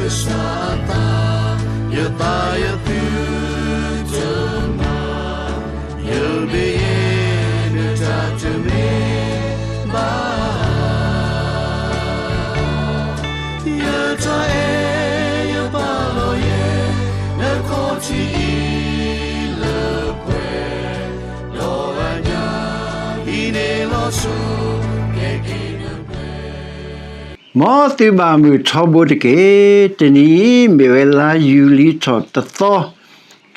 ကစၢ်အသး, ယသးယသုတမၤ, ယမ့ၢ်ယဲနတၢ်တမ့ၢ်ဘၣ်. ယတၢ်အဲၣ်ယပာ်လီၤယဲ, နခီၣ်ထံးအံၤလၢပှဲၤ, ဒီးအညၣ်အံၤန့ၣ်လီၤဆီ, ကဲက့ၤနပှဲၤ မ်သုဘၣ်မုာ်ထီဘိတက့ၢ်. တနံၤအံၤမ့ၢ်ဝဲလါယူၤလံထီၣ်တသီ,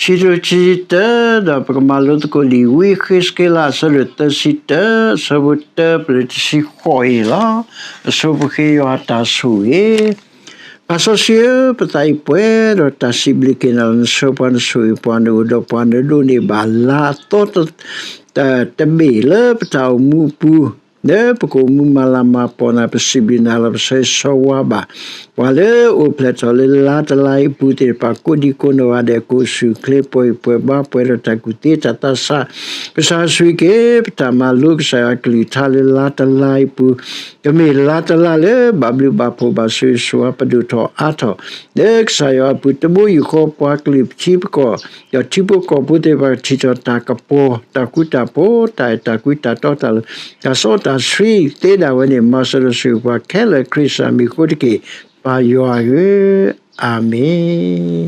ခံကထိခံဆံတၢ, ဒီးပကမၤလိသကိးလံာ်ဝံဃ့းစက့လး အဆၢဒိၣ်သၢဆံတၢ, အဆၢဖိတၢ ပလၢတဆံဃိးအံၤန့ၣ်လီၤ. အဆိပဃ့ယွၤတၢ်ဆိၣ်ဂ့ၤ. ပၢ်စီဆှံဧၢ, ပသးအံၤပှဲၤဒီးတၢ်စံးဘျုးက့ၤနၤလီၤ. နဆှၢပှၤ, နဆိၣ်ဂ့ၤပှၤ, နအိၣ်ဒီးပှၤ, နဒိးန့ၢ်ဘၣ်လၤအသီ တဘ့ၣ်လၢပတၢ်အိၣ်မူအပူၤ, လၢပကအိၣ်မူမၤလၤမၤကပီၤနၤ, ပစံးဘျုးနၤလီၤ. ပဆၢဂ့ၤဆၢဝါဘၣ် ပှၤလၢအိၣ်ဖျဲၣ်ထီၣ်လၢလါတလါအံၤအပူၤသ့ၣ်တဖၣ်, ကိးဒံကိးနီၢ်ဂၤဒဲး, ကိးဆူၣ်ချ့ပှဲၤ, ပှဲၤဘါပှဲၤဒီးတၢ်ကူၣ်သ့တၢ်သးဆး, ကစၢ်ဆိၣ်ဂ့ၤက့ၤ ပတၢ်မၤလိကစၢ်ယွၤအကလုၢ်ကထါလၢလါတလါအံၤအပူၤ, ကမ့ၢ်လါတလါလၢဘၣ်ဘျုးဘၣ်ဖှိၣ်ဘၣ်ဆိၣ်ဂ့ၤဆိၣ်ဝါ ပဒိၣ်ထီၣ်အါထီၣ် လၢကစၢ်ယွၤအပူၤ, တဘိယူၢ်ဃီပှၤကလုာ်ပထံပကီၢ်, ဒီးထံဖိကီၢ်ဖိသ့ၣ်တဖၣ် ကထံၣ်ထီၣ်တၢ်ကပီၤ, တၢ်ဃူတၢ်ဖိး, တၢ်အဲၣ်တၢ်ကွံ, တၢ်တီတၢ်လိၤ, တၢ်စီတၢ်ဆှံသ့ဒၣ်ဝဲန့ၣ်, မၤစၢၤဒီးဆိၣ်ဂ့ၤပှၤခဲလၢာ် ခရံာ်စၢ်မံၤအဃိတက့ၢ်, ပၢ်ယွၤဧၢ, အၤမ့ၣ်.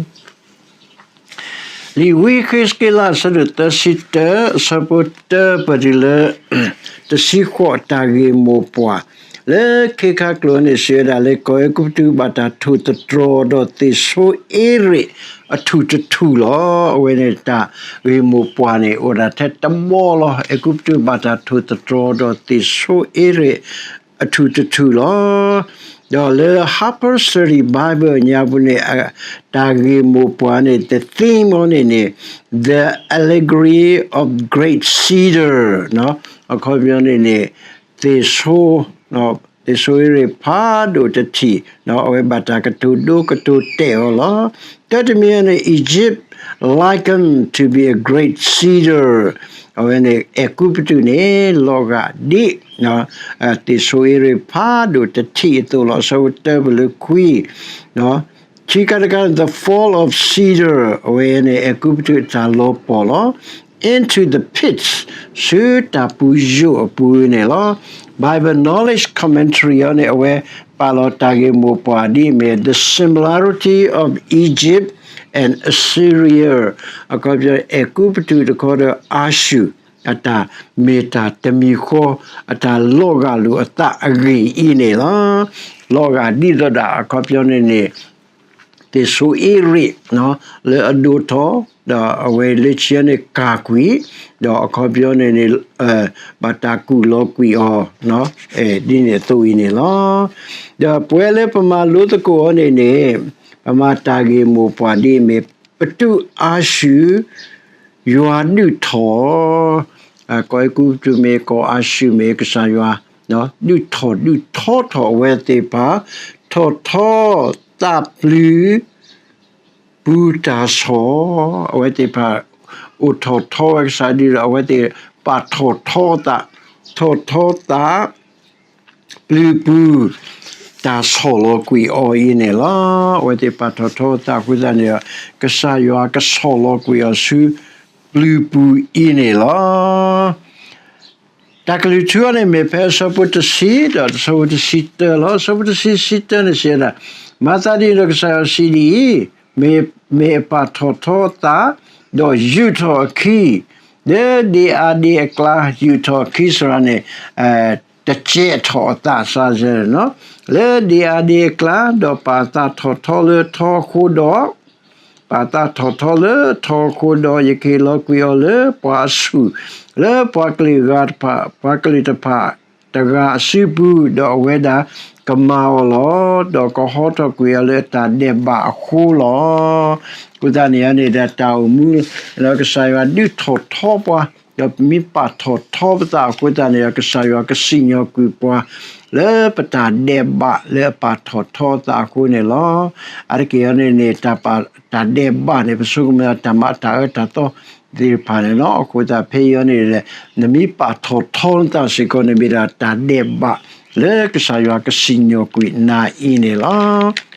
လံာ်ဝံဃ့းစက့လး အဆၢဒိၣ်သၢဆံတၢ, အဆၢဖိတၢပတုၤလၢ တဆံဃိး, တၢ်ဂ့ၢ်မိၢ်ပှၢ်, လၢခ့ခါကျိာ်န့ၣ် စံးဝဲဒၣ်လၢ ကီၢ်အဲၤကူပတူးဘၣ်တၢ်ထိၣ်သတြီၤဒီးသ့ၣ်ဆိအ့ရ့ၣ်အထူၣ်တထူၣ်လီၤ. အဝဲန့ၣ်တၢ်ဂ့ၢ်မိၢ်ပှၢ်န့ၣ် အိၣ်ဒၣ်ထဲတဘီလီၤ. အဲၤကူပတူးဘၣ်တၢ်ထိၣ်သတြီၤဒီးသ့ၣ်ဆိအ့ရ့ၣ် အထူၣ်တထူၣ်လီၤ. ဒီးလၢ Harper Study Bible ညါပူၤန့ၣ် တၢ်ဂ့ၢ်မိၢ်ပှၢ်န့ၣ် the theme အီၤန့ၣ်န့ၣ် The Allegory of Great Cedar အခီပညီန့ၣ်န့ၣ် သ့ၣ်ဆိ သ့ၣ်ဆိအ့ရ့ၣ်ဖးဒိၣ်တထံၣ်, အဝဲဘၣ်တၢ်ကတိၤဒိကတိၤတဲာ်အီၤလီၤ. တၢတမံၤန့ၣ် Egypt likened to be a great cedar, အဝဲန့ၣ် အဲၤကူပတူးန့ၣ် လီၤဂာ်ဒ် သ့ၣ်ဆိအ့ရ့ၣ်ဖးဒိၣ်တထံၣ်အသိးလီၤ. အဆၢဖိတၢပတုၤလၢခွံ ခံခါတခါန့ၣ် the fall of cedar, အဝဲန့ၣ် အဲၤကူပတူးအတၢ်လီၤပှီၢ်လီၤ. Into the pits, ဆူတၢ်ပူၤယိာ်အပူၤန့ၣ်လီၤ. Bible Knowledge Commentary အီၤန့ၣ် အဝဲပာ်လီၤတၢ်ဂ့ၢ်မိၢ်ပှၢ်ဒ်အမ့ၢ် the similarity of Egypt and Assyria, အခီပညီ အဲၤကူပတူးတခီဒီးအၤၡူၣ် အတၢ်မ့ၢ်တၢ်တမံၤဃီ အတၢ်လီၤဂာ်လိာ်အသးအဂ့ၢ်အံၤန့ၣ်လီၤ. လီၤဂာ်ဒ်သိးဒၣ် အခီပညီန့ၣ်န့ၣ် သ့ၣ်ဆိအ့ရ့ၣ် လၢအဒိၣ်ထီၣ်, ဒီးအဝဲလၢခံန့ၣ်ကၢ်ကွံာ်, ဒီးအခီပညီန့ၣ်န့ၣ် ဘၣ်တၢ်ကူၣ်လီၤကွံာ်အီၤ ဒ်န့ၣ်အသိးအံၤန့ၣ်လီၤ. ဒီးပဝဲလၢပမၤလိသကိးအီၤန့ၣ်န့ၣ် ပမၤတၢ်ဂ့ၢ်မိၢ်ပှၢ်ဒ်အမ့ၢ် ပတူးအၤၡူၣ် ယွၤဒုးထီၣ်, ကီၢ်အဲၤကူပတူးမ့ၢ် ကီၢ်အၤၡူၣ်မ့ၢ် ကစၢ်ယွၤ ဒုးထီၣ်ဒုးထီထီၣ်အဝဲသ့ၣ်တဖၣ်, ထီၣ်ထီသးပျုၤ ပူၤတၢ်ဆီၣ်, အဝဲသ့ၣ်တဖၣ် အိၣ်ထီၣ်ထီဝဲကစၢ်ဒ်ဒီး အဝဲသ့ၣ်ပာ်ထီၣ်ထီသး, ထီၣ်ထီသး ပျုၤပူၤ တၢ်ဆီၣ်လီၤကွံာ်အီၤအံၤန့ၣ်လီၤ. အဝဲသ့ၣ်ပာ်ထီၣ်ထီသးအဃိသတးန့ၣ်ဒီး ကစၢ်ယွၤကဆီၣ်လီၤကွံာ်အီၤဆူပျုၤပူၤအံၤန့ၣ်လီၤ. တၢ်ကလုၢ်ထူအီၤန့ၣ်မ့ၢ်ဖဲအဆၢဖိတဆံ ဒီးအဆၢဖိတဆံတၢလီၤ. အဆၢဖိတဆံ ဆံတၢန့ၣ်စံးဝဲဒၣ်, မၤသးဒ်န့ၣ်ဒီးကစၢ်ယွၤစံးဒ်အံၤ, မ့ၢ်, မ့ၢ်အပာ်ထီၣ်ထီသး, ဒီးယူာ်ထီၣ်အခံ, လၢဒ့အါဒ့အကျါ, ယူာ်ထီၣ်အခံစ့ၢ်န့ၣ် တကဲထီၣ်အသးစ့ၢ်န့ၣ်, လၢဒ့အါဒ့အကျါ, ဒီးပာ်သးထီၣ်ထီလၢထီအဃိဒီး ပာ်သးထီၣ်ထီလၢထီအဃိဒီး ယကဟ့ၣ်လီၤကွံာ်အီၤလၢပှၤအဆူၣ်, လၢပှၤကလုာ်ဂၤတဖၣ်, ပှၤကလုာ်တဖၣ်တဂၤအစုပူၤ, ဒီးအဝဲဒၣ်ကမၤအီၤလီၤ. ဒီးကဟီထီၣ်ကွံာ်အီၤလၢအတၢ်ဒဲးဘးအဃိလီၤ. အဃိသတးန့ၣ်န့ၣ်ဒီးတၢ်အိၣ်မူ လၢကစၢ်ယွၤဒုးထီၣ်ထီပှၤ, ဒီးပမ့ၢ်ပာ်ထီၣ်ထီပသးအဃိသတးန့ၣ်ဒီး ကစၢ်ယွၤကစံၣ်ညီၣ်ကွံာ်ပှၤ လၢပတၢ်ဒဲးဘးလၢအပာ်ထီၣ်ထီသးအဃိန့ၣ်လီၤ. အါတက့ၢ်အံၤန့ၣ်န့ၣ် တၢ်ဒဲးဘးန့ၣ် ပဆိကမိၣ်တၢ်မၤအတၢ်အၢတၢ်သီသ့ၣ်တဖၣ်န့ၣ်လီၤ. အဃိသတးဖဲအံၤန့ၣ် နမ့ၢ်ပာ်ထီၣ်ထီနသးစ့ၢ်ကီးန့ၣ် မ့ၢ်ဒၣ်တၢ်ဒဲးဘး လၢကစၢ်ယွၤကစံၣ်ညီၣ်ကွံာ်နၤအံၤန့ၣ်လီၤ.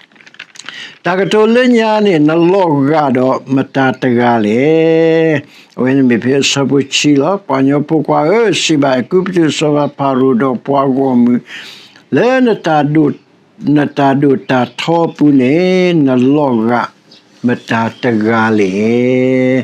တၢ်ကတိၤလၢညါန့ၣ် နလီၤဂာ်ဒီးမတၤတဂၤလဲၣ်. အဝဲန့ၣ်မ့ၢ်ဖဲအဆၢဖိဆံလီၤ. ပှၤကညီဖိခွါဧၢ, စံးဘၣ်အဲၤကူပတူးစီၤပၤဖၤရိၤဒီးပှၤဂီၢ်မုၢ် လၢ နတၢ်ဒိၣ်တၢ်ထီအပူၤန့ၣ် နလီၤဂာ်မတၤတဂၤလဲၣ်.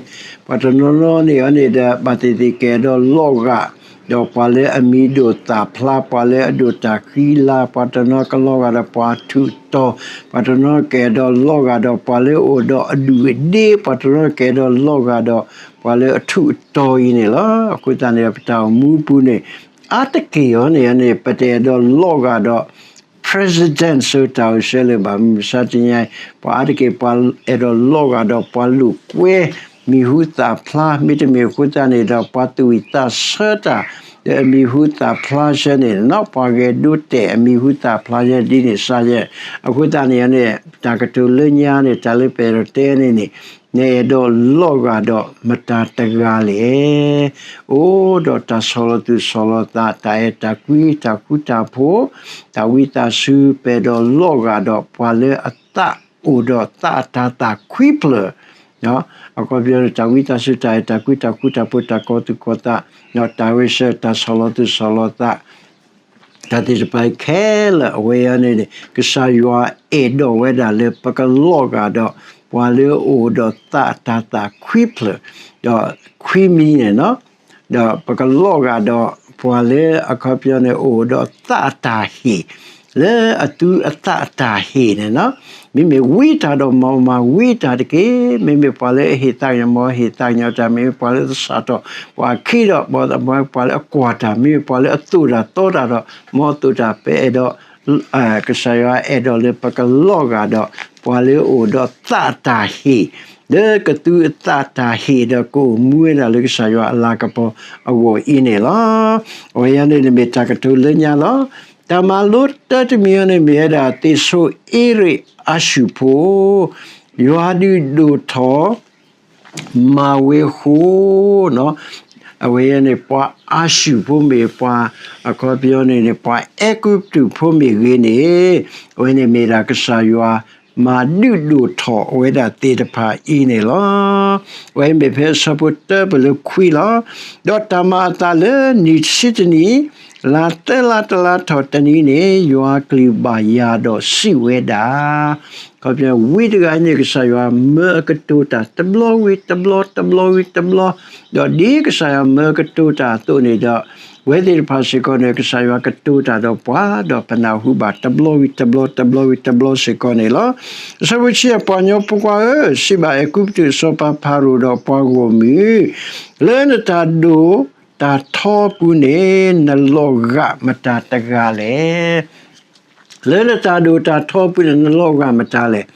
ပှၤတနီၤနီၤန့ၣ်န့ၣ်ဒီး ဘၣ်သ့ၣ်သ့ၣ်ကအဲၣ်ဒိးလီၤဂာ်ဒီးပှၤလၢအမံၤဒိၣ်သၣ်ဖျါ, ပှၤလၢအဒိၣ်တၢ်ဃံလၤ, ပှၤတနီၤကလီၤဂာ်ဒီးပှၤထူးတီၤ, ပှၤတနီၤကအဲၣ်ဒိးလီၤဂာ်ဒီးပှၤလၢအအိၣ်ဒီးအဒူၣ်အဒ့, ပှၤတနီၤကအဲၣ်ဒိးလီၤဂာ်ဒီးပှၤလၢအထူးအတီၤအံၤန့ၣ်လီၤ. အဃိသတးန့ၣ် ပတၢ်အိၣ်မူပူၤန့ၣ် အါတက့ၢ်အံၤန့ၣ်န့ၣ် ပတအဲၣ်ဒိးလီၤဂာ်ဒီး president စၢတၢ်အိၣ်ဆၢလၢၤဘၣ်. မုၢ်မဆါတနံၤအံၤ ပှၤအါတက့ၢ်ပှၤအဲၣ်ဒိးလီၤဂာ်ဒီးပှၤလိာ်ကွဲ မံၤဟူသၣ်ဖျါ, မ့တမ့ၢ်အဃိသတးန့ၣ်ဒီး ပှၤသူၣ်ဝံၣ်သးဆၢတၢ် ဒီးအမံၤဟူသၣ်ဖျါဆၢန့ၣ်နီၤ, ပှၤဂဲၤဒိတဲာ်အမံၤဟူသၣ်ဖျါဆၢဒ်န့ၣ်စါယဲၢ်. အဃိသတးန့ၣ်န့ၣ် တၢ်ကတိၤလၢညါန့ၣ် တၢ်လၢပအဲၣ်ဒိးတဲန့ၣ်န့ၣ် နအဲၣ်ဒိးလီၤဂာ်ဒီးမတၤတဂၤလဲၣ်. အိၣ်ဒီးတၢ်ဆီၣ်လီၤသူၣ်ဆီၣ်လီၤသး, တၢ်အဲၣ်တၢ်ကွံ, တၢ်ဃူတၢ်ဖိး, တၢ်ဝံသးစူၤ, ပအဲၣ်ဒိးလီၤဂာ်ဒီးပှၤလၢအသးအိၣ်ဒီးသးအတၤသၣ်ခွံဖျၢၣ် အခီပညီန့ၣ် တၢ်ဝံသးစူၤ, တၢ်အဲၣ်တၢ်ကွံ, တၢ်ဃူတၢ်ဖိး, တၢ်ကီၤသူၣ်ကီၤသး, တၢ်ဝဲဆၢ, တၢ်ဆီၣ်လီၤသူၣ်ဆီၣ်လီၤသး, တၢ်သ့ၣ်တဖၣ်အံၤခဲလၢာ် အဝဲအံၤန့ၣ်န့ၣ် ကစၢ်ယွၤအဲၣ်ဒိးဝဲဒၣ်လၢပကလီၤဂာ်ဒီးပှၤလၢအအိၣ်ဒီးသးအတၤသၣ်ခွံဖျၢၣ်, ဒီးခွံမံၤန့ၣ်နီၤ, ဒီးပကလီၤဂာ်ဒီးပှၤလၢအခီပညီန့ၣ် အိၣ်ဒီးသးအတၢ်ဟ့ၣ်, လၢအသုအသးအတၢ်ဟ့ၣ်န့ၣ်နီၤ, မ့မ့ၢ်ဝံတၢ်ဒီး မ်အမၤဝံတၢ်တက့ၢ်. မ့မ့ၢ်ပှၤလၢအဟ့ၣ်သးကညီၤ မ်အဟ့ၣ်သးကညီၤတၢ်, မ့မ့ၢ်ပှၤလၢအစးထီၣ်ပှၤခံဒီး မ်အမၤဝံ, ပှၤလၢအကွၢ်တၢ်, မ့မ့ၢ်ပှၤလၢအသိၣ်တၢ်သီတၢ်ဒီး မ်အသိၣ်တၢ်. ပအဲၣ်ဒိး ကစၢ်ယွၤအဲၣ်ဒိးလၢပကလီၤဂာ်ဒီးပှၤလၢအအိၣ်ဒီးသးအတၢ်ဟ့ၣ်, လၢကသုအသးအတၢ်ဟ့ၣ်ဒီးကအိၣ်မူဝဲဒၣ်လၢကစၢ်ယွၤအလၤကပီၤအဂီၢ်အံၤန့ၣ်လီၤ. အဝဲအံၤန့ၣ်မ့ၢ်တၢ်ကတိၤလၢညါလီၤ. တၢ်မၤလိတၢတမံၤအံၤန့ၣ်မ့ၢ်ဝဲဒၣ် သ့ၣ်ဆိအ့ရ့းအၤၡူၣ်ဖိ ယွၤဒုးဒိၣ်ထီၣ် မၤဝဲဃိ အဝဲန့ၣ် ပှၤအၤၡူၣ်ဖိမ့ၢ်ပှၤ အခီပညီန့ၣ်န့ၣ် ပှၤအဲၤကူပတူးဖိမ့ၢ်ဂ့ၤန့ၣ် အဝဲန့ၣ်မ့ၢ်ဒၣ်ကစၢ်ယွၤမၤဒုးဒိၣ်ထီၣ်အဝဲဒၣ်သ့ၣ်တဖၣ်အံၤန့ၣ်လီၤ. အဝဲမ့ၢ်ဖဲအဆၢဖိတၢပၢၢ်လၢခွံလီၤ. ဒီးတၢ်မၤအသးလၢနံၣ်တဆံတနံၣ် လါသၢလါတလါထီၣ်တနံၤန့ၣ် ယွၤကလုၢ်ဘၣ်ယၤဒီးစံးဝဲဒၣ် အခီပညီ ဝံတဂၤအံၤန့ၣ် ကစၢ်ယွၤမၢအကတိၤတၢ်တဘျီဝံၤတဘျီ တဘျီဝံၤတဘျီ, ဒီးဒ်ကစၢ်ယွၤမၢကတိၤတၢ်အသိးန့ၣ်ဒီး ဝဲသ့ၣ်တဖၣ်စ့ၢ်ကီးန့ၣ် ကစၢ်ယွၤကတိၤတၢ်ဒီးပှၤ ဒီးပနၢ်ဟူဘၣ်တဘျီဝံၤတဘျီ တဘျီဝံၤတဘျီစ့ၢ်ကီးန့ၣ်လီၤ. အဆၢဖိဆံ ပှၤကညီဖိခွါဧၢ, စံးဘၣ်အဲၤကူပတူးအစီၤပၤဖၤရိၤဒီးပှၤဂီၢ်မုၢ်, လၢနတၢ်ဒိၣ်တၢ်ထီအပူၤန့ၣ် နလီၤဂာ်မတၤတဂၤလဲၣ်. လၢနတၢ်ဒိၣ်တၢ်ထီအပူၤန့ၣ် နလီၤဂာ်မတၤလဲၣ်.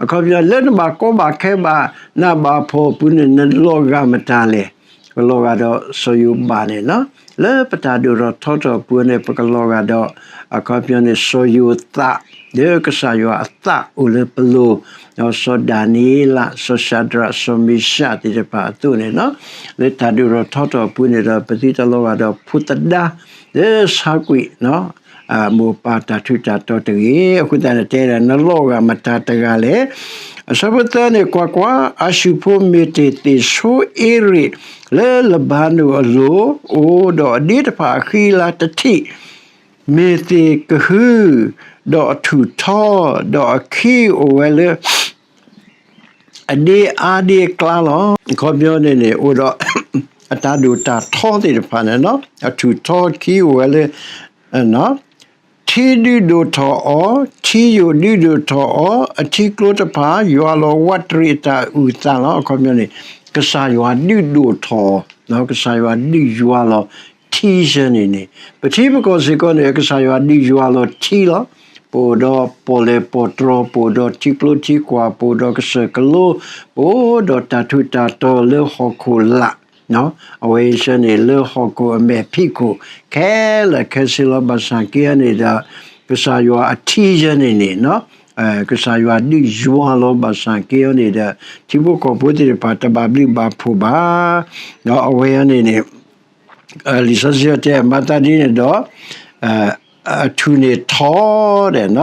အခီပညီ လၢနဘၣ်ကီဘၣ်ခဲဘၣ်နးဘၣ်ဖှီၣ်အပူၤန့ၣ် နလီၤဂာ်မတၤလဲၣ်. ပလီၤဂာ်ဒီးစီၤယိၤဘးန့ၣ်လီၤ. လၢပတၢ်ဒိၣ်ထီၣ်ထီထီၣ်အပူၤန့ၣ် ပကလီၤဂာ်ဒီး အခီပညီန့ၣ် စီၤယိၤသး လၢကစၢ်ယွၤအသးအိၣ်လၢပလိၤ, ဒီးစီၤဒၤနံးယ့လး စီၤၡၤဒြး စီၤမ့ၡးသ့ၣ်တဖၣ်အသိးန့ၣ်လီၤ. လၢတၢ်ဒိၣ်ထီၣ်ထီထီၣ်အပူၤန့ၣ်ဒီး ပသုတလီၤဂာ်ဒီးဖိသဒါ လၢဆါကွံာ် မိၢ်ပၢ်တၢ်ထူးတၢ်တီၤတဂ့ၤ. အဃိသတးန့ၣ် တဲဒၣ် နလီၤဂာ်မတၤတဂၤလဲၣ်. အဆၢဖိသၢန့ၣ် ကွၢ်ကွၢ်, အၤၡူၣ်ဖိမ့ၢ်တ့ၢ်သ့ၣ်ဆိအ့ရ့း လၢလဘၤနိၣ်အလိၤ, အိၣ်ဒီးအဒ့တဖၣ်အဃံအလၤတထံၣ်, မ့ၢ်သ့ၣ်ကဟု, ဒီးအထူၣ်ထီ, ဒီးအခံအိၣ်ဝဲလၢ အဒ့အါဒ့အကျါလီၤ. အခီပညီန့ၣ်န့ၣ် အိၣ်ဒီး အတၢ်ဒိၣ်တၢ်ထီသ့ၣ်တဖၣ်န့ၣ်လီၤ. အထူၣ်ထီခံအိၣ်ဝဲလၢ ထံဒုးဒိၣ်ထီၣ်အီၤ, ထံယိာ်ဒုးဒိၣ်ထီၣ်အီၤ, အထံကျိတဖၣ် ယွၤလီၤဝးတရံးအတၢ်အုၣ်အသးလီၤ. အခီပညီန့ၣ် ကစၢ်ယွၤဒုးဒိၣ်ထီၣ်, ကစၢ်ယွၤဒုးယွၤလီၤထံဆၢန့ၣ်န့ၣ် ပထံပကီၢ်စ့ၢ်ကီးန့ၣ် ကစၢ်ယွၤဒုးယွၤလီၤထံလီၤ. ပအိၣ်ဒီးပီၣ်လဲၣ်ပီၣ်တြီၤ, ပအိၣ်ဒီးထံကျိထံကွၢ်, ပအိၣ်ဒီးကစၢၢ်ကလိ, ပအိၣ်ဒီးတၢ်ထူးတၢ်တီၤလၢဟီၣ်ခိၣ်လာ် အဝဲဆၢန့ၣ် လၢဟီၣ်ခိၣ်အမဲာ်ဖံးခိၣ် ခဲလၢာ်ခဲဆ့လီၤ. ဘၣ်ဆၣ်က့န့ၣ်ဒီး ကစၢ်ယွၤအထံယဲန့ၣ်န့ၣ် ကစၢ်ယွၤဒုးယွၤလီၤ. ဘၣ်ဆၣ်က့အီၤန့ၣ်ဒီး ထံဖိကီၢ်ဖိသ့ၣ်တဖၣ်တဘၣ်ဘျုးဘၣ်ဖှိၣ်ဘၣ်. ဒီးအဝဲအံၤန့ၣ်န့ၣ် လံာ်စီဆှံတဲ မၤသးဒ်န့ၣ်ဒီး အထူၣ်န့ၢ်ထီဒီး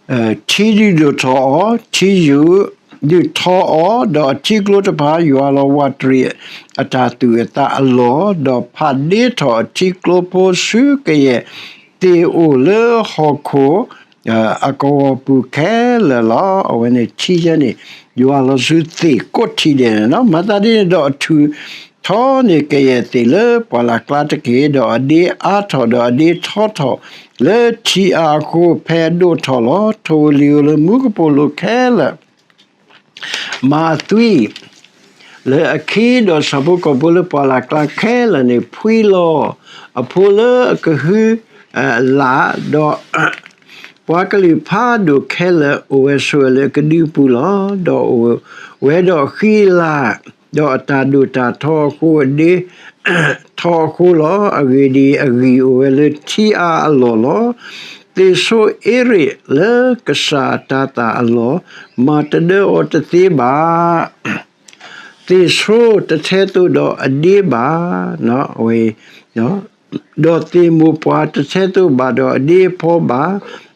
ထံဒုၣ်ဒိၣ်ထီၣ်အီၤ, ထံယုၢ်ဒုၣ်ထီၣ်အီၤ, ဒီးအထံကျိတဖၣ်ယွၤလီၤဝးတရံးအတၢ်သူၣ်အသးအလီၢ်, ဒီးဖးဒ့ထီၣ်အထံကျိဖိဆူကယဲၢ်သ့ၣ်အိၣ်လၢဟီၣ်ခိၣ် အကဝီၤပူၤခဲလၢာ်လီၤ. အဝဲန့ၣ်ထံယဲန့ၣ် ယွၤလီၤဆူသ့ၣ်ကိးထံၣ်ဒဲးန့ၣ်လီၤ. မၤသးဒ်န့ၣ်ဒီးအထူၣ်ထီန့ၢ်ကယဲၢ်သ့ၣ်လၢပှၢ်လၢ်ကျါတက့ၢ်, ဒီးအဒ့အါထီၣ်, ဒီးအဒ့ထီထီၣ်လၢထံအါအဃိ ဖဲအဒိၣ်ထီၣ်လီၤ. ထိၣ်ဧိၤလံၤဧိၤလၢမူကပိာ်လိၤခဲလၢာ် မၤအသွံၣ်လၢအခံ, ဒီးဆၣ်ဖိကီၢ်ဖိလၢပှၢ်လၢ်ကျါခဲလၢာ်န့ၣ် ဖှံလီၤအဖိလၢအကဟု လၢ်, ဒီးပှၤကလုာ်ဖးဒိၣ်ခဲလၢာ် အိၣ်ဝဲဆိးဝဲလၢအကဒုအပူၤလီၤ. ဒီးအိၣ်ဝဲဒီးအဃံအလၤ, ဒီးအတၢ်ဒိၣ်တၢ်ထီအဃိ အဒ့ထီအဃိလီၤ. အဂ့ၢ်ဒ်အံၤ, အဂံၢ်အိၣ်ဝဲလၢထံအါအလီၢ်လီၤ. သ့ၣ်ဆိအ့ရ့းလၢကစၢ်အတၤသၣ်အလီၢ်, မၤတဒၢအီၤတသ့ဘၣ်. သ့ၣ်ဆိတထဲသိးဒီးအဒ့ဘၣ်, အဝဲ ဒီးသ့ၣ်မိၢ်ပှၢ်တထဲသိးဘၣ်ဒီးအဒ့အဖီဘၣ်,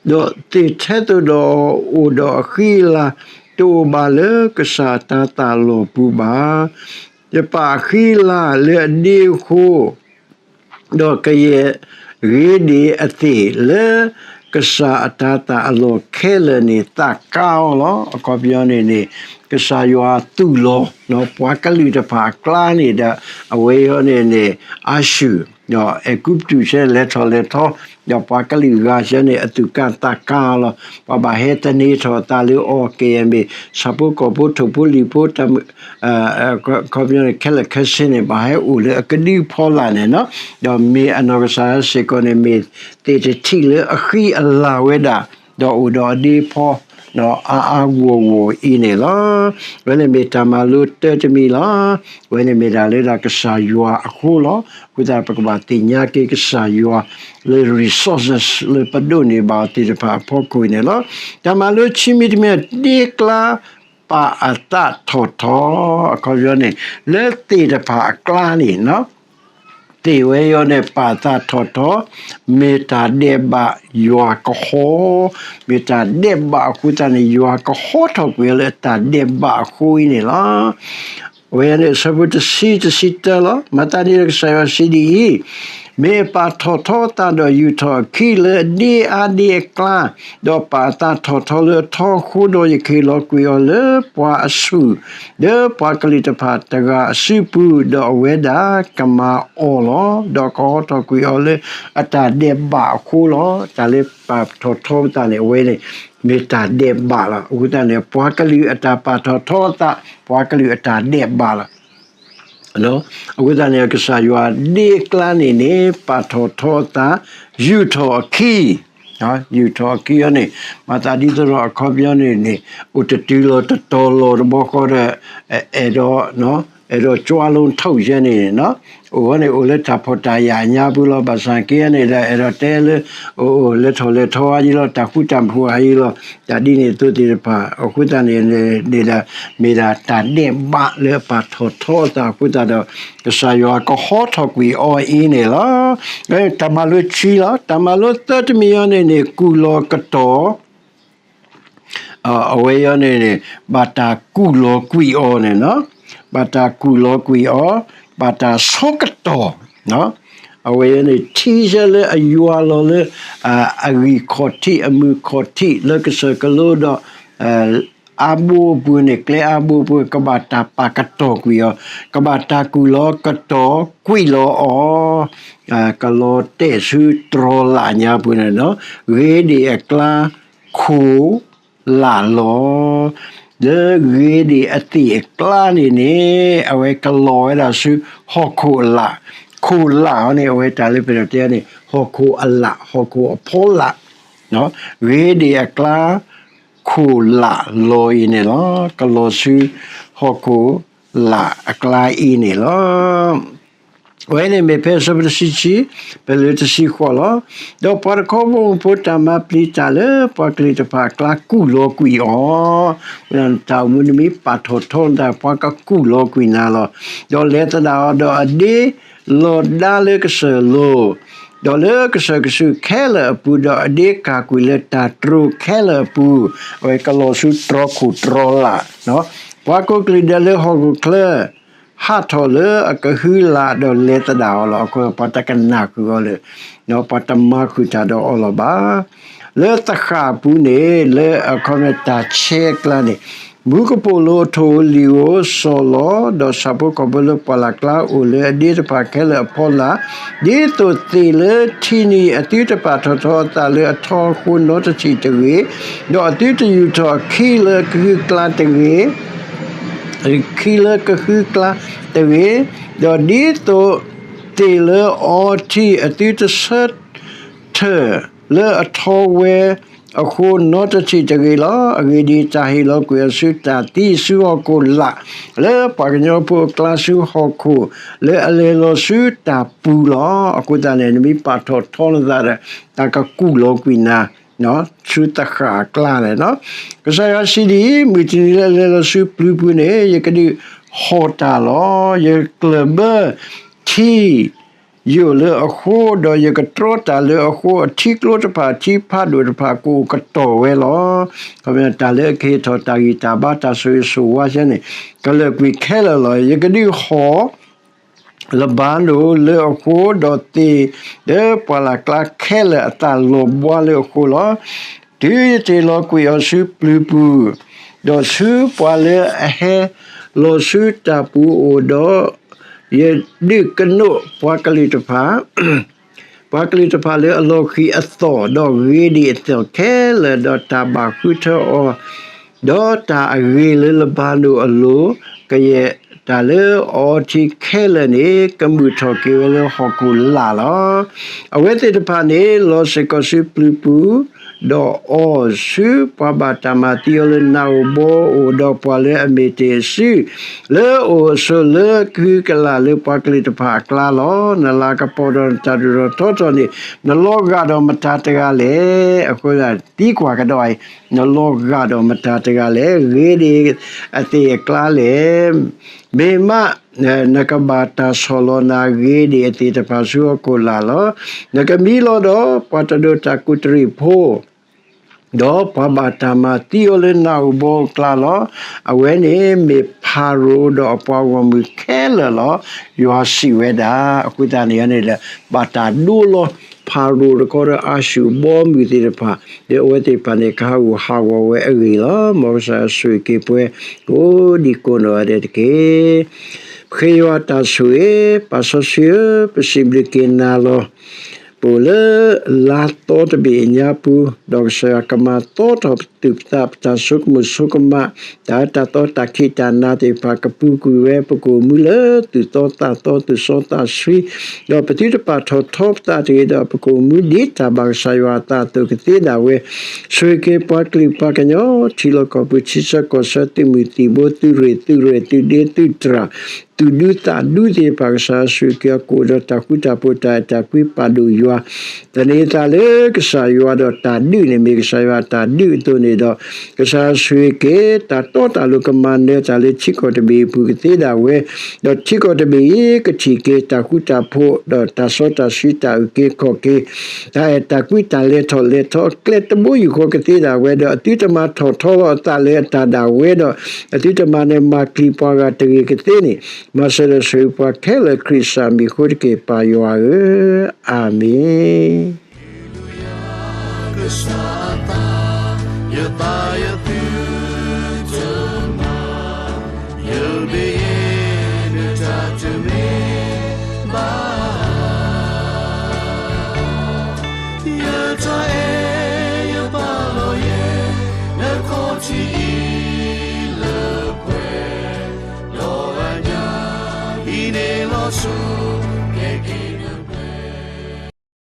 ဒီးသ့ၣ်ထဲသိးဒီးအိၣ်ဒီးအဃံအလၤ တအိၣ်ဘၣ်လၢကစၢ်တၤသၣ်လီၢ်ပူၤဘၣ်. ယပာ်အဃံအလၤလၢအဒ့အဃိ, ဒီးကယဲၢ်ဂ့ၤဒံးအသ့ၣ်လၢ ကစၢ်အတၤသၣ်အလီၢ်ခဲလၢာ်န့ၣ် သးကါအီၤလီၤ. အခီပညီန့ၣ်န့ၣ် ကစၢ်ယွၤသူၣ်လီၤ ပှၤကလုာ်တဖၣ်အကျါန့ၣ်ဒီး အဝဲအံၤန့ၣ်န့ၣ် အၤၡူၢ် ဒီးအဲၤကူပတူးဆဲလဲၤထီၣ်လဲၤထီ, ဒီးပှၤကလုာ်ဂၤဆဲန့ၣ် အသူၣ်ကါသးကါအီၤလီၤ. ပှၤဘၣ်ဟဲသန့ၤထီၣ်အသးလၢအီၤ ကယဲၢ်မ့ၢ် ဆၣ်ဖိကီၢ်ဖိ ထိၣ်ဖိလံၣ်ဖိ ခီပညီန့ၣ် ခဲလၢာ်ခဲဆ့န့ၣ် ဘၣ်ဟဲအိၣ်လၢအကဒုအဖီလာ်န့ၣ်လီၤ. ဒီးမ့ၢ်အနီၢ်ကစၢ်ဒၣ်စ့ၢ်ကီးန့ၣ် မ့ၢ်သ့ၣ်တထံၣ်လၢအဃံအလၤဝဲဒၣ်, ဒီးအိၣ်ဒီးအဒ့အဖီ အါအါဂီၢ်ဂီၢ်အံၤန့ၣ်လီၤ. အဝဲန့ၣ်မ့ၢ်တၢ်မၤလိတၢတမံၤလီၤ. အဝဲန့ၣ်မ့ၢ်ဒၣ်လၢဒၣ်ကစၢ်ယွၤအဃိလီၤ. အဃိသတးပကဘၣ်သ့ၣ်ညါက့ၤကစၢ်ယွၤလၢ resources လၢပဒိးန့ၢ်ဘၣ်အီၤသ့ၣ်တဖၣ်အဖီခိၣ်အံၤန့ၣ်လီၤ. တၢ်မၤလိခံမံၤတမံၤ ဒ့ကျါပာ်အသးထီၣ်ထီ, အခီပညီန့ၣ် လၢသ့ၣ်တဖၣ်အကျါန့ၣ် သ့ၣ်ဝဲအံၤန့ၣ် ပာ်သးထီၣ်ထီ, မ့ၢ်တၢ်ဒဲးဘးယွၤကဟီ, မ့ၢ်တၢ်ဒဲးဘးအဃိသတးန့ၣ် ယွၤကဟီထီၣ်ကွံာ်အီၤလၢအတၢ်ဒဲးဘးအဃိအံၤန့ၣ်လီၤ. အဝဲန့ၣ်အဆၢဖိတဆံ တဆံတၢလီၤ. မၤသးဒ်န့ၣ်ဒီးကစၢ်ယွၤစံးဒ်အံၤ, မ့ၢ်အပာ်ထီၣ်ထီအသးဒီးယူာ်ထီၣ်အခံလၢအဒ့အါဒ့အကျါ, ဒီးပာ်အသးထီၣ်ထီလၢအထီအဃိဒီး ယကဟ့ၣ်လီၤကွံာ်အီၤလၢပှၤအဆူၣ်, လၢပှၤကလုာ်တဖၣ်တဂၤအစုပူၤ, ဒီးအဝဲဒၣ်ကမၤအီၤလီၤ. ဒီးကဟီထီၣ်ကွံာ်အီၤလၢအတၢ်ဒဲးဘးအဃိလီၤ. တၢ်လၢပာ်ထီၣ်ထီအသးန့ၣ် အဝဲန့ၣ် မ့ၢ်တၢ်ဒဲးဘးလီၤ. အဃိသတးန့ၣ် ပှၤကလုာ်အတၢ်ပာ်ထီၣ်ထီအသး, ပှၤကလုာ်အတၢ်ဒဲးဘးလီၤ. အဃိသတးန့ၣ် ကစၢ်ယွၤဒ့ကျါန့ၣ်န့ၣ် ပာ်ထီၣ်ထီအသး, ယူာ်ထီၣ်အခံ, ယူာ်ထီၣ်အခံအီၤန့ၣ် မၤသးဒ်သိးဒီးအခီပညီန့ၣ်န့ၣ် အိၣ်တတုၤလီၤတတီၤလီၤတဘျီဃီဒီး အဲၣ်ဒိး အဲၣ်ဒိးကွၢ်လိထီၣ်ယဲန့ၣ် အိၣ်ဝဲန့ၣ် အိၣ်လၢတၢ်ဖှီၣ်တၢ်ယာ်အညါပူၤလီၤ. ဘၣ်ဆၣ်က့န့ၣ်ဒီး အဲၣ်ဒိးတဲလၢ အိၣ်အိၣ်လဲၤထီၣ်လဲၤထီအါယံလီၤ, တၢ်ဃူတၢ်ဖိးအါယံလီၤ. တၢ်ဒ်န့ၣ်အသိးသ့ၣ်တဖၣ် အဃိသတးန့ၣ်န့ၣ်ဒီး မ့ၢ်ဒၣ်တၢ်ဒဲးဘးလၢအပာ်ထီၣ်ထီအသးအဃိသတးဒီး ကစၢ်ယွၤကဟီထီၣ်ကွံာ်အီၤအံၤန့ၣ်လီၤ. တၢ်မၤလိခံလီၤ. တၢ်မၤလိသၢတမံၤအံၤန့ၣ်န့ၣ် ကူၣ်လီၤကတီၢ် အဝဲအံၤန့ၣ်န့ၣ် ဘၣ်တၢ်ကူၣ်လီၤကွံာ်အီၤန့ၣ်လီၤ. ဘၣ်တၢ်ကူၣ်လီၤကွံာ်အီၤ, ဘၣ်တၢ်ဆိကတီၢ်, အဝဲအံၤန့ၣ် ထံဆၢလၢအယွၤလီၤလၢ အဂံၢ်ခီၣ်ထံး အမုၢ်ခီၣ်ထံးလၢကစၢၢ်ကလိဒီး အါဘိအပူၤန့ၣ် ကျဲအါဘိအပူၤ ကဘၣ်တၢ်ပာ်ကတီၢ်ကွံာ်အီၤ, ကဘၣ်တၢ်ကူၣ်လီၤကတီၢ်ကွံာ်လီၤအီၤ, ကလီၤတဲာ်ဆူတြီၤလၢ်ညါပူၤန့ၣ်လီၤ. ဂ့ၤဒံးအကျါ ခိၣ်လၢ်လီၤ. လၢဂ့ၤဒံးအသ့ၣ်အကျါန့ၣ်န့ၣ် အဝဲကလီၤဝဲဒၣ်ဆူဟီၣ်ခိၣ်အလၣ်, ခိၣ်လၣ်အီၤန့ၣ် အဝဲတၢ်လၢပတဲန့ၣ် ဟီၣ်ခိၣ်အလၣ် ဟီၣ်ခိၣ်အဖီလာ်, ဂ့ၤဒံးအကျါ ခိၣ်လၢ်လီၤအံၤန့ၣ်လီၤ. ကလီၤဆူဟီၣ်ခိၣ်လၢ်အကျါအံၤန့ၣ်လီၤ. အဝဲန့ၣ်မ့ၢ်ဖဲအဆၢဖိတဆံခံ, ပလၢတဆံဃိးလီၤ. ဒီးပှၤတခီဘီမုၢ်ဖိတၢ်မၤပျံၤတၢ်လၢပှၤကလုာ်တဖၣ်အကျါကူၣ်လီၤကွံာ်အီၤ, တၢ်အိၣ်မူနမံၤပာ်ထီၣ်ထီနသး ပှၤကကူၣ်လီၤကွံာ်နၤလီၤ. ဒီးလဲၤသဒၣ်အီၤဒီးအဒ့လီၤဒါလၢကစၢၢ်လိၤ ဒီးလၢကစၢၢ်ကဆူးခဲလၢာ်အပူၤ, ဒီးအဒ့ကၤကွံာ်လၢတၢ်တြိၤခဲလၢာ်အပူၤ, အဝဲကလီၤဆူတြီခိၣ်တြီလာ်, ပှၤကိးကလုာ်ဒဲးလၢဟီၣ်ခိၣ်ချၢ ဟးထီၣ်လၢအကဟုလၢ်ဒီးလဲၤသဒၣ်အီၤလီၤ. အဃိပှၤတကနၣ်ဃုာ်အီၤလၢၤ, ပှၤတမၤဃုာ်တၢ်ဒီးအီၤလီၤဘၣ်. လၢသဃၣ်အပူၤန့ၣ် လၢအခီပညီတၢ်ဆဲအကျါန့ၣ်, မူကပိာ်လိၤအထိၣ်ဧိၤလံာ်ဧိၤစီၤလီၤ, ဒီးဆၣ်ဖိကီၢ်ဖိလၢပှၢ်လၢ်ကျါအိၣ်လၢအဒ့တဖၣ်ခဲလၢာ်အဖီလာ်, ဒ်သိးသ့ၣ်လၢထံနံၤအသုတပာ်ထီၣ်ထီအသးလၢအထီအဃိနီတထံၣ်တဂ့ၤ, ဒီးအသုတယူာ်ထီၣ်အခံလၢကဟုကျါတဂ့ၤ ခံလၢကဟုကျါတဂ့ၤ, ဒီးဒ်သိးသ့ၣ်လၢအီထံအသုတဆၢထၢၣ်လၢအထီဝဲ အဃိနီတထံၣ်တဂ့ၤလီၤ. အဂ့ၢ်ဒ်အံၤ, တၢ်ဟ့ၣ်လီၤကွံာ်အီၤဆူတၢ်သံဆူဟီၣ်ခိၣ်လာ်, လၢပှၤကညီဖိအကျါဆူဟီၣ်ခိၣ်, လၢအလဲၤလီၤဆူတၢ်ပူၤလီၤ. အဃိသတးန့ၣ် နမ့ၢ်ပာ်ထီၣ်ထီနသးဒီး တၢ်ကကူၣ်လီၤကွံာ်နၤ ဆူသဃၣ်အကျါန့ၣ်လီၤ. ကစၢ်ယွၤစံးဒ်အံၤ, မုၢ်တနံၤလၢလဲၤလီၤဆူပျုၤပူၤန့ၣ် ယကဒုးဟီၣ်တၢ်လီၤ. ယကကျၢၢ်ဘၢထံ ယိာ်လၢအဃိ, ဒီးယကတြီတၢ်လၢအဃိ, အထံကျိတဖၣ် အထံဖးဒိၣ်တဖၣ် ကအိၣ်ကတီၢ်ဝဲလီၤ. တၢ်လၢအကဟ့ၣ်ထီၣ်တၢ်ဂံၢ်တၢ်ဘါ တၢ်ဆိၣ်ဂ့ၤဆိၣ်ဝါယဲန့ၣ် ကလၢာ်ကွံာ်ခဲလၢာ်လီၤ. ယကဒုးဟီၣ် လဘၤနိၣ်လၢအဃိ, ဒီးသ့ၣ်လၢပှၢ်လၢ်ကျါခဲလၢာ်အသးလီၤဘှါလၢအဃိလီၤ. တုၤယတ့ၢ်လီၤကွံာ်အီၤဆူပျုၤပူၤ, ဒီးဆူပှၤလၢအဟဲလီၤဆူတၢ်ပူၤအအိၣ်ဒီး, ယဒုးကနိးပှၤကလုာ်တဖၣ် ပှၤကလုာ်တဖၣ်လၢအလီၤဃံၤအသီၣ်, ဒီးဂ့ၤဒံးအသီၣ်ခဲလၢာ်, ဒီးတၢ်ဘၣ်ဃုထၢအီၤ, ဒီးတၢ်အဂ့ၤလၢလဘၤနိၣ်အလိၤ, ကယဲၢ်တၢ်လၢအအီထံခဲလၢာ်န့ၣ် ကမုာ်ထီၣ်က့ၤဝဲလၢဟီၣ်ခိၣ်လာ်လီၤ. အဝဲသ့ၣ်တဖၣ်န့ၣ် လီၤစ့ၢ်ကီးဆူပျုၤပူၤ, ဒီးအီၤဆူပှၤဘၣ်တၢ်မၤသံအီၤလၢနးဧိၤဘီဧိၤ, ဒီးပှၤလၢအမ့ၢ်တ့ၢ်အစု လၢအအိၣ်အဆိးလၢကဟုကလၢ်လၢပှၤကလုာ်တဖၣ်အကျါလီၤ. နလၤကပီၤဒီးနတၢ်ဒိၣ်ထီၣ်ထီထီၣ်န့ၣ် နလီၤဂာ်ဒီးမတၤတဂၤလဲၣ်. အဃိသတးသံကွၢ်ကဒီးအံၤ, နလီၤဂာ်ဒီးမတၤတဂၤလဲၣ်. ဂ့ၤဒံးအသ့ၣ်အကျါလဲၣ်. မ့ၢ်မး နကဘၣ်တၢ်ဆီၣ်လီၤနၤ ဂ့ၤဒံးအသ့ၣ်တဖၣ်ဆူဟီၣ်ခိၣ်လာ်လီၤ. နကမံလီၤဒီးပှၤတဒိးတၢ်ကူးတရံးဖိ ဒီးပှၤဘၣ်တၢ်မၤသံအီၤလၢနးဧိၤဘီဧိၤအကျါလီၤ. အဝဲန့ၣ်မ့ၢ်ဖၤရိၤဒီးအပှၤဂီၢ်မုၢ်ခဲလၢာ်လီၤ. ယွၤစံးဝဲဒၣ်. အဃိသတးန့ၣ်န့ၣ်ဒီး ဘၣ်တၢ်ဒိလီၤဖၤရိၤတခီဒီးအၤၡူၢ်ဘီမုၢ်သ့ၣ်တဖၣ်, ဒီးအဝဲသ့ၣ်တဖၣ်န့ၣ်ကဟးဂူာ်ဟးဂီၤဝဲအဂ့ၢ်လီၤ. မ်ကစၢ်ယွၤဆိၣ်ဂ့ၤက့ၤပှၤကိးဒံကိးနီၢ်ဂၤဒဲးတက့ၢ်. ပဃ့ယွၤတၢ်ဆိၣ်ဂ့ၤ, ပၢ်စီဆှံဧၢ, ပစံးဘျုးက့ၤနၤလီၤ. ပအိၣ်လၢလါသီတဘ့ၣ်အညါပူၤ, ဒီးကစၢ်ယွၤကမၤသီထီၣ်ပသူၣ်ပသး ပတၢ်ဆိကမိၣ်ဆိကမး, တၢ်အၢတၢ်သီတၢ်ခံးတၢ်နၤသ့ၣ်တဖၣ်ကပူၤကွံာ်ဝဲ, ပကအိၣ်မူလၢသူၣ်သီသးသီ သူၣ်စီသးဆှံ, ဒီးပသုတပာ်ထီၣ်ထီပသးတဂ့ၤ, ဒီးပကအိၣ်မူဒ်တၢ်ဘၣ်ကစၢ်ယွၤအသးအသိးကသ့ဒၣ်ဝဲ, ဆိၣ်ဂ့ၤက့ၤပှၤကလုာ်ပှၤကညီ ထံလီၢ်ကီၢ်ပူၤ ထံဆၢကီၢ်ဆၢ သုးမုၢ်သံၣ်ဘိ သုးရ့ၣ်သုးရဲၣ် သုးဒ့သုးတြၢ် သူၣ်ဒူသးဒူသ့ၣ်တဖၣ် ကစၢ်ယွၤဆိၣ်ဂ့ၤက့ၤအီၤ ကအိၣ်ဒီးတၢ်ဃူတၢ်ဖိးတၢ်အဲၣ်တၢ်ကွံပာ်ဒိၣ်ယွၤ, သန့ၤသးလၢကစၢ်ယွၤဒီးတၢ်ဒုးန့ၣ် မ့ၢ်ကစၢ်ယွၤတၢ်ဒုးအသိးန့ၣ်ဒီး, ကစၢ်ယွၤဆိၣ်ဂ့ၤက့ၤ တၢ်တီတၢ်လိၤကမၤနၢၤတၢ်လၢထံကီၢ်တဘ့ၣ်အပူၤကသ့ဒၣ်ဝဲ, ဒီးထံကီၢ်တဘ့ၣ်အံၤ ကထံၣ်က့ၤတၢ်ဃူတၢ်ဖိး ဒီးတၢ်စီတၢ်ဆှံတၢ်အုၣ်က့ၤခီၣ်က့ၤ တၢ်အဲၣ်တၢ်ကွံတၢ်လဲၤထီၣ်လဲၤထီအကျဲတဘိယူၢ်ဃီကသ့ဒၣ်ဝဲ, ဒီးအသုတမၤထီၣ်ထီလီၤအသးလၢအတၢ်ဒၣ်ဝဲဒီး, အသုတမၤနၢၤမၤကျံၤပှၤဂၤတဂ့ၤကသ့န့ၣ်, မၤစၢၤဒီးဆိၣ်ဂ့ၤပှၤခဲလၢာ်ခရံာ်စၢ်မံၤအဃိတက့ၢ် ပၢ်ယွၤဧၢ, အၤမ့ၣ်. ဒီးအညါအံၤန့ၣ်လီၤဆူ